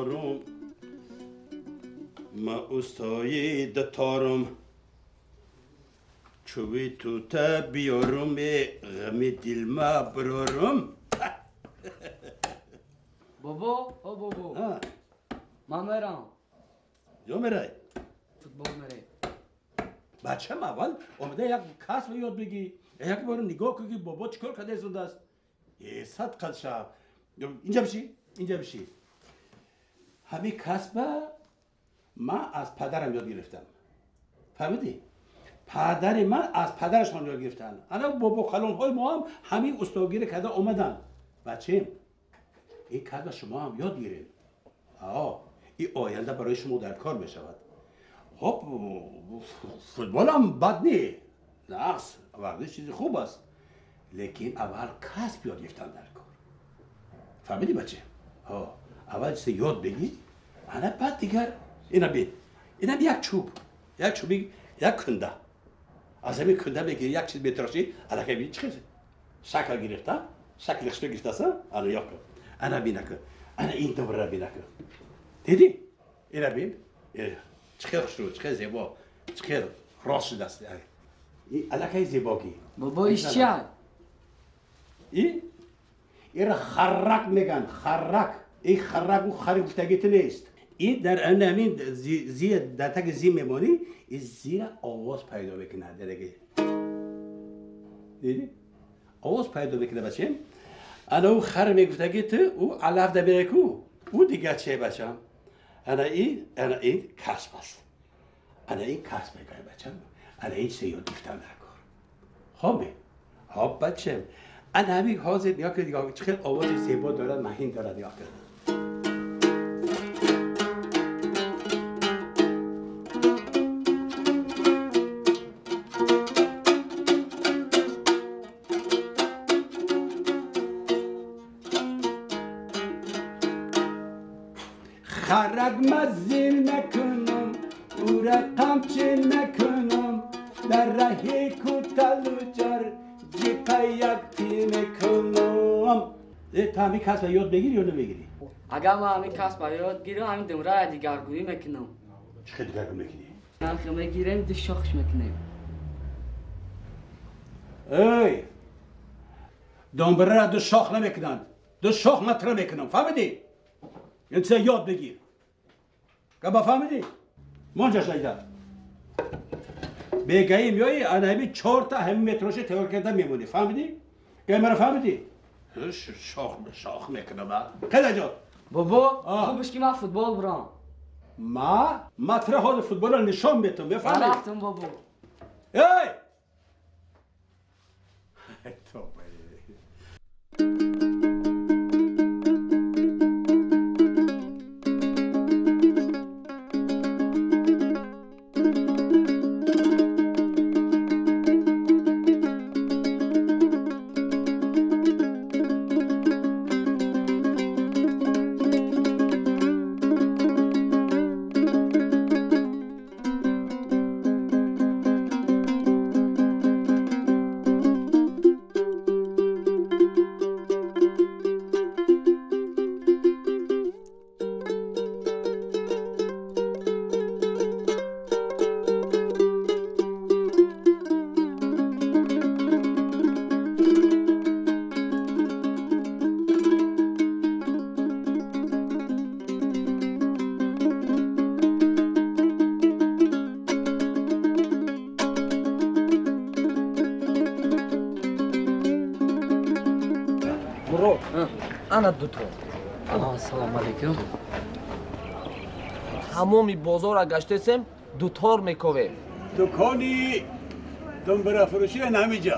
بیارم ما اوستای دتارم چوبی توته بیارم غم دل ما برارم. بابا او بابا ما میرم. جو میرای؟ فوتبال میره. بچه ما اول اومده یک کسب یاد بگی، یک بار نگاه کنی بابا چیکار کرده زنده است. یه صد قد شب اینجا بشی، اینجا بشی. همین کسب ما از پدرم یاد گرفتم. فهمیدی؟ پدر من از پدرشان یاد گرفتن. انا بابا خالون های ما هم همین استادگیری کرده اومدن. بچه این کسب شما هم یاد گیرید. آه این آینده برای شما در کار میشود. خب فوتبال هم بد نی، نقص ورزش چیزی خوب است، لیکن اول کسب یاد گرفتن در کار. فهمیدی بچه؟ ها اول چیز یاد بگیر، انا بعد دیگر اینا بین، اینا یک چوب، یک چوبی، یک کنده، از همین کنده بگیری یک چیز بتراشی، الکی ببین چه شکل گرفته، شکل خشت گرفته است، انا یک انا بینک، انا این دوباره بینک، دیدی؟ اینا بین، چه خوشرو، چه زیبا، چه راست شده است. این الکی زیباگی. بابا ایش چیه؟ این؟ این خرک میگن، خرک. این خرک و خری گفتگیت نیست. این در همین زیر در تک زیر میمانی، این زیر آواز پیدا میکنه. دیگه دیدی؟ آواز پیدا میکنه بچه. انا او خر میگفتگی تو او علف ده کو او دیگه چه بچم؟ انا این، انا این کسب است. انا این کسب میگه بچم. انا این چه یاد گرفتن در کار. خب خب بچم. انا همین حاضر نیا که دیگه چه آواز زیبا داره، مهین داره نیا که. خرک مزیل نکنم، او را قمچی نکنم، در ره کوتل و جر جیپه یک تی میکنم. تا همین کسب یاد بگیری یا نمیگیری؟ اگر ما همین کسب یاد گیرم همین دمره دیگرگونی میکنم. چه دیگرگونی میکنی؟ نرخ میگیریم دو شاخش میکنیم. ای دنبره را دو شاخ نمیکنند، دو شاخ مطرح میکنم. فهمیدی؟ این چه یاد بگیر. که بفهمیدی؟ منجا شایده. بگیم یای انا همین 4 تا همین متروش تیار کرده میمونی. فهمیدی؟ که مرا فهمیدی؟ شاخ شاخ میکنم. خیلی جا. بابا خوبش که من فوتبال برام. ما مطرح حال فوتبال را نشان میتم. بفهمی؟ رفتم بابا. ای توبه. Ана дуто. Ассалому алайкум. Тамоми бозорро гаштесем, дутор мековем. Дукони думбарафурӯшӣ ҳамиҷа.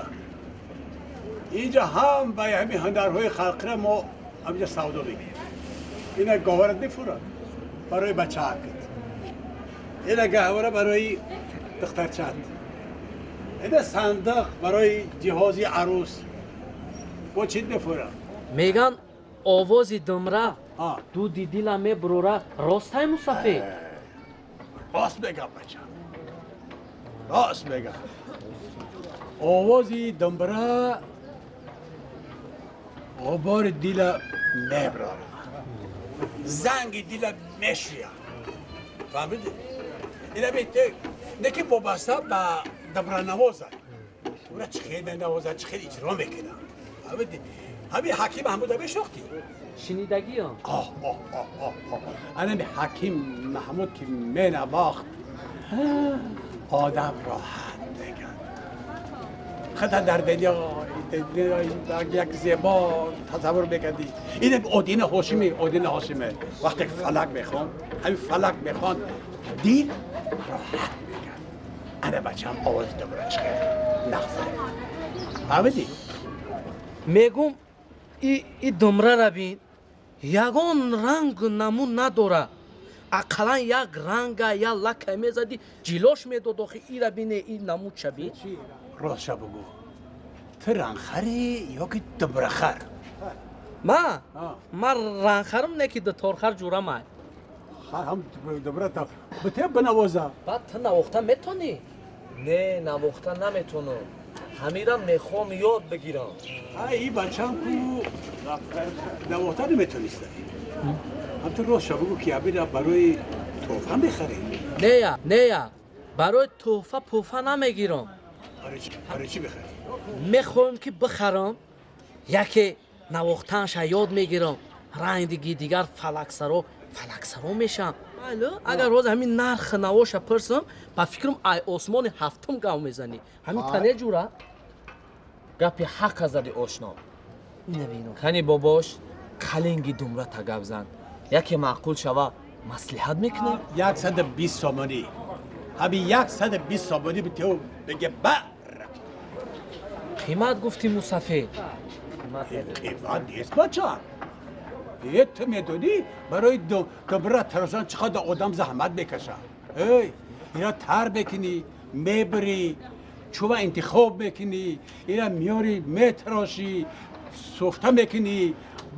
Инҷа ҳам ба ҳамин ҳунарҳои халқира мо ҳамиҷа савдо мекунем. Ина говарат мефурад барои бачаакат. Ина гаҳвора барои духтарчаат. Ина сандиқ барои ҷиҳози арӯс. Бо чӣ мефурад? Меган овози думра дуди дила мебурора. Ростай мусафед? Рост мегам бача, рост мегам. Овози думбра ғубори дила меброра. занги дила мешӯяд. Фаҳмидӣ? Ина бите не ки вобаста ба добранавоза. Ура чӣ хел менавоза, чӣ хел иҷро мекунад. Фаҳмидӣ? Ҳамин Ҳаким Маҳмуда мешохтӣ? Шунидагиам. Оҳ, оҳ, оҳ, оҳ, оҳ. Анами Ҳаким Маҳмуд ки менавохт, одам роҳат мекард. Хата дар дунё як зебо тасаввур мекардӣ. Ин Одина Ҳошимӣ, Одина Ҳошиме. Вақте фалак мехонд, ҳамин фалак мехонд, дил роҳат мекард. Ана бачаам овози добра чӣ хел нағза. Фаҳмидӣ? Мегум и думрара бин, ягон ранг намун надора. Ақаллан як ранга, як лака мезади, ҷилош медод, охи ира бине, и намуд шаби. Ростша бугӯ, ту рангхарӣ ё ки думрахар? Ма? Ма рангхарам, не ки дуторхар ҷурамай. Хар ҳам думра та бите бинавоза. Баъд ту навохта метонӣ? Не, навохта наметонам. Ҳамира мехоҳам ёд бигирам. Ай, и бачам ку навохта наметониста. Ҳам ту ростша бугӯ ки абира барои тӯҳфа мехарӣ? Нея, нея, барои тӯҳфа пӯфа намегирам. Барои чӣ мехарӣ? Мехоҳам ки бихарам, яке навохтанша ёд мегирам, рангдиги дигар фалаксаро фалаксаро мешам. Алло, агар рӯз ҳамин нарх навоша пурсам, ба фикрам ай осмони ҳафтум гав мезанӣ. Ҳамин тане ҷура? Гапи ҳаққа зади ошно. Инабино. Кани бобош, калинги думра тагав зан. Яке маъқул шава, маслиҳат мекунем? 120 сомонӣ. Ҳамин 120 сомонӣ битеу беге бар. Қимат гуфтӣ, мусафед. Қимат нест, бача. Е, ту медонӣ барои думра тарошан чӣ қадар одам заҳмат мекашад? Эй, ина тар мекунӣ, мебирӣ, чӯба интихоб мекунӣ, ина меёрӣ, метарошӣ, суфта мекунӣ,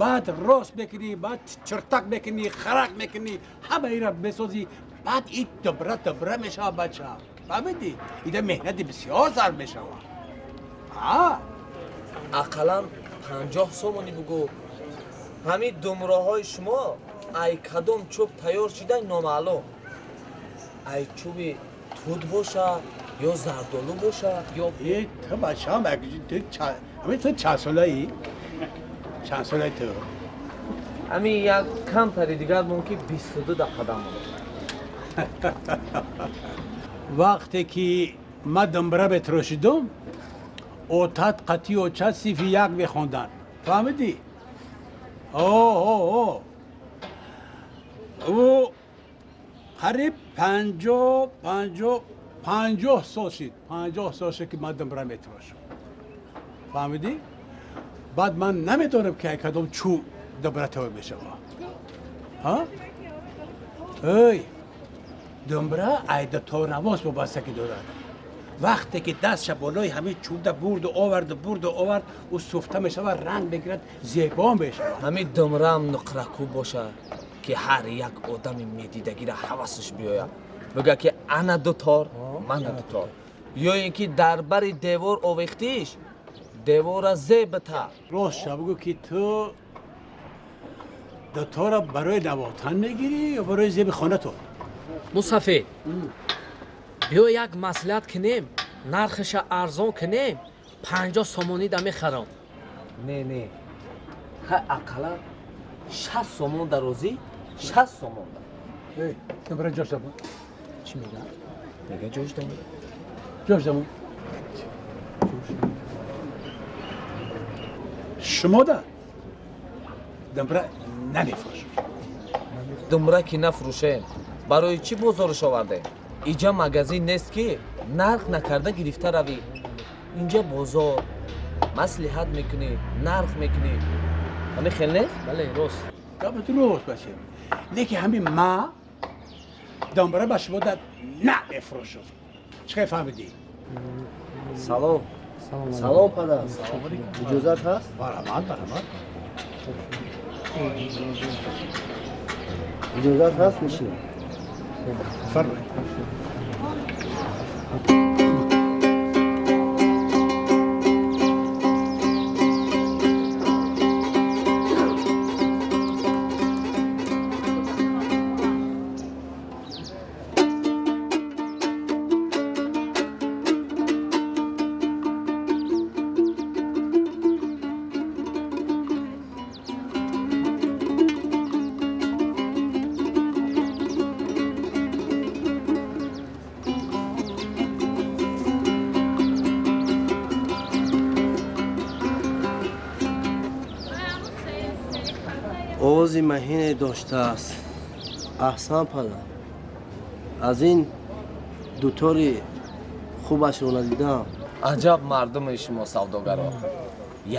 баъд рост мекунӣ, баъд чиртак мекунӣ, харак мекунӣ, ҳама ира месозӣ, баъд и думра думра мешавад, бача. Фаҳмидӣ? Ида меҳнати бисёр зарб мешавад. Ақаллан 50 сомонӣ бугӯ. Ҳамин думроҳои шумо ай кадом чӯб тайёр шидай номаълум. Ай чӯби тут боша ё зардолу боша ё Е, ту бачаам, ҳамин ту чанд солаӣ? Чанд солаи ту? Ҳамин як камтари дигар мумкин 22 дақиқа монда. Вақте ки ман думбра метарошидум, отат қатъи очат синфи як мехонданд. Фаҳмидӣ? О, ӯ қариб 50 сол шид. 50 сол шид ки ман думбра метарошам. Фаҳмидӣ? Баъд ман намедонам ки ай кадом чӯб думбра тайёр мешавад. Ҳа? Эй, думбра ай дуторнавоз вобастагӣ дорад. Вақте ки дастша болои ҳамин чӯбда бурду оварду бурду овард, ӯ суфта мешавад, ранг мегирад, зебо мешавад. Ҳамин думраам нуқракӯб бошад, ки ҳар як одами медидагира ҳавасаш биёяд, бигӯяд ки ана дутор, мана дутор. Ё ин ки дар бари девор овехтиш, девора зеб бита. Ростша бигӯ ки ту дутора барои навохтан мегирӣ ё барои зеби хонатон? Мусафед, биё як маслиҳат кунем, нархаша арзон кунем, 50 сомонӣ да мехарам. Не, не, ха, ақаллан 60 сомон да розӣ, 60 сомон да. Эй, думбра ҷош дамон. Чӣ мегӯяд? Мега ҷош дамон. Ҷош дамон. Шумо да думбра намефурӯшам. Думра ки нафурӯшем, барои чӣ бозораш овардем? Иҷа магазин нест ки нарх накарда гирифта равӣ. Инҷа бозор, маслиҳат мекунӣ, нарх мекунӣ. Ҳамин хел нест? Бале, рост. Гапат рост, бача, лекин ҳамин ма думбра ба шумо да намефурӯшам. Чӣ хел фаҳмидӣ? Салом. Салом, падар. Иҷозат ҳаст? Барамад, барамад. Иҷозат ҳаст нишинам? Фармоед. Овози маҳине доштааст. Аҳсан, падар, аз ин дутори хубашро надидам. Аҷаб мардуми шумо савдогаро,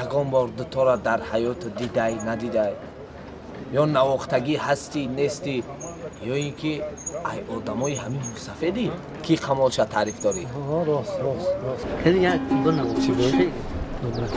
ягон бор дутора дар ҳаёту дидай, надидай, ё навохтагӣ ҳастӣ, нестӣ, ё ин ки ай одамои ҳамин мусафедӣ, ки қамолша таъриф дорӣ? Рост, рост, рост. Як Добре.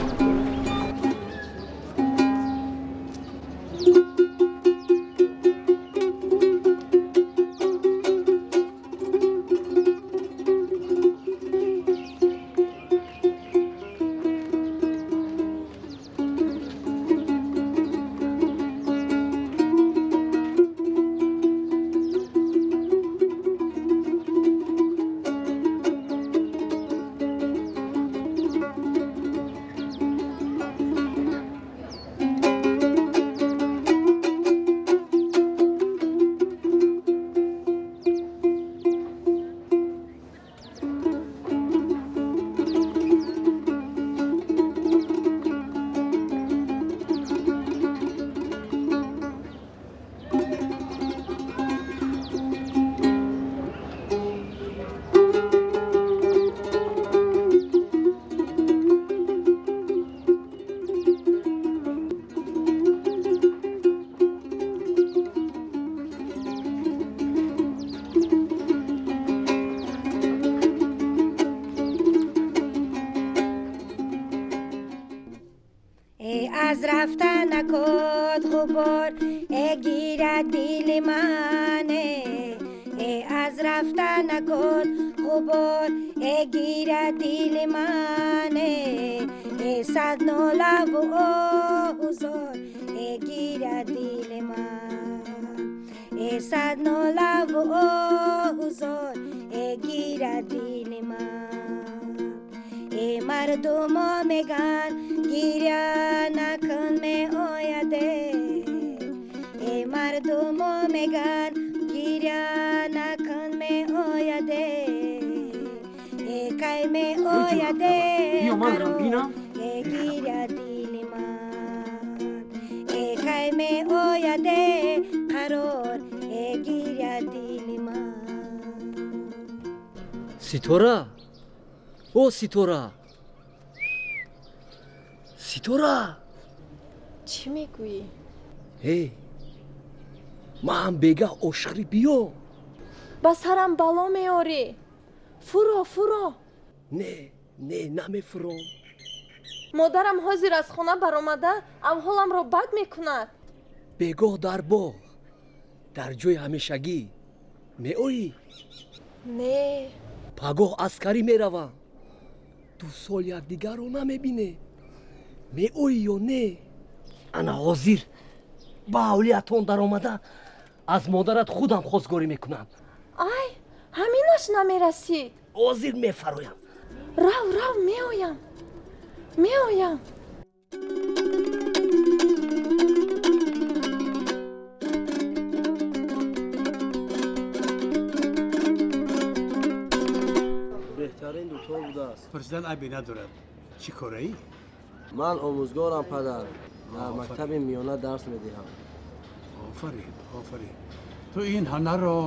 از رفتن نکد غبار گیرد دل منه، از رفتن نکد غبار گیرد دل منه، صد ناله و آه و زار گیرد دل من، صد ناله و آه و زار گیرد دل من. مردم میگن گیره نکن می آیده، مردم میگن گیره نکن می آیده، کی می آیده گیره دل من، کی می آیده قرار گیره دل من. سیتورا، او سیتورا، ситора. Чӣ мегӯӣ? Э, ман бегаҳ ошиқри, биё. Ба сарам бало меорӣ. Фуро, фуро. Не, не, намефуром. Модарам ҳозир аз хона баромада авҳоламро бад мекунад. Бегоҳ дар боғ, дар ҷои ҳамешагӣ меоӣ? Не. Пагоҳ аскарӣ меравам, 2 сол якдигарро намебинем. Меоӣ ё не? Ана ҳозир ба ҳавлиятон даромада аз модарат худам хостгорӣ мекунам. Ай, ҳаминаш намерасид. Ҳозир мефароям. Рав, рав, меоям, меоям. Беҳтарин дутор будааст. Пурсидан айбе надорад. Чӣ кораӣ? Ман омӯзгорам, падар, дар мактаби миёна дарс медиҳам. Офарин, офарин. Ту ин ҳунарро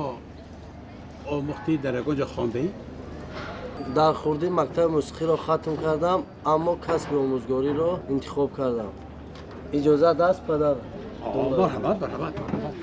омӯхтӣ, дар ягон ҷо хондаӣ? Дар хурдӣ мактаби мусиқиро хатм кардам, аммо касби омӯзгориро интихоб кардам. Иҷозат аст, падар? Марҳамат, марҳамат, марҳамат.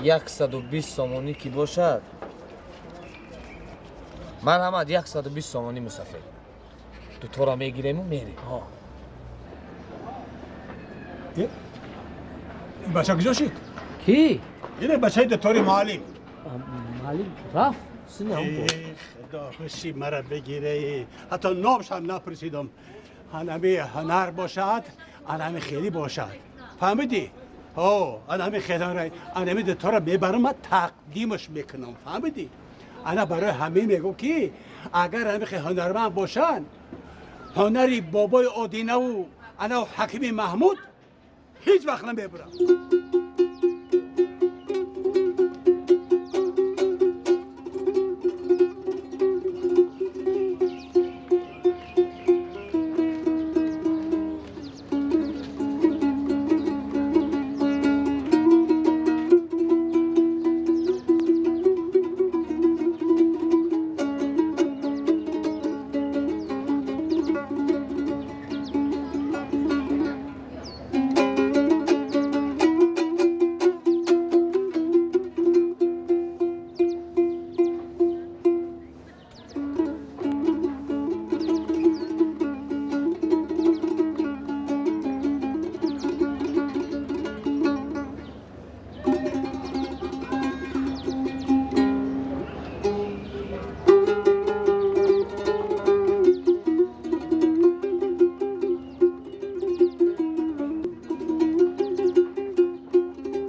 120 сомонӣ ки бошад, марҳамат, 120 сомонӣ. Мусафир, дутора мегирему мерем. Ин бача куҷо шид? Ки? Ине бачаи дутори муаллим. Муаллим рафт. Худо хуши мара бигире, ҳатто номшам напурсидам. Анами ҳунар бошад, анами хелӣ бошад, фаҳмидӣ? О, анами хелара, анами дутора мебарам, ман тақдимаш мекунам, фаҳмидӣ? Ана барои ҳамин мегӯм, ки агар ҳами ҳунарманд бошанд, ҳунари бобои Одинаву ана ҳакими Маҳмуд ҳеҷ вақт намебурам.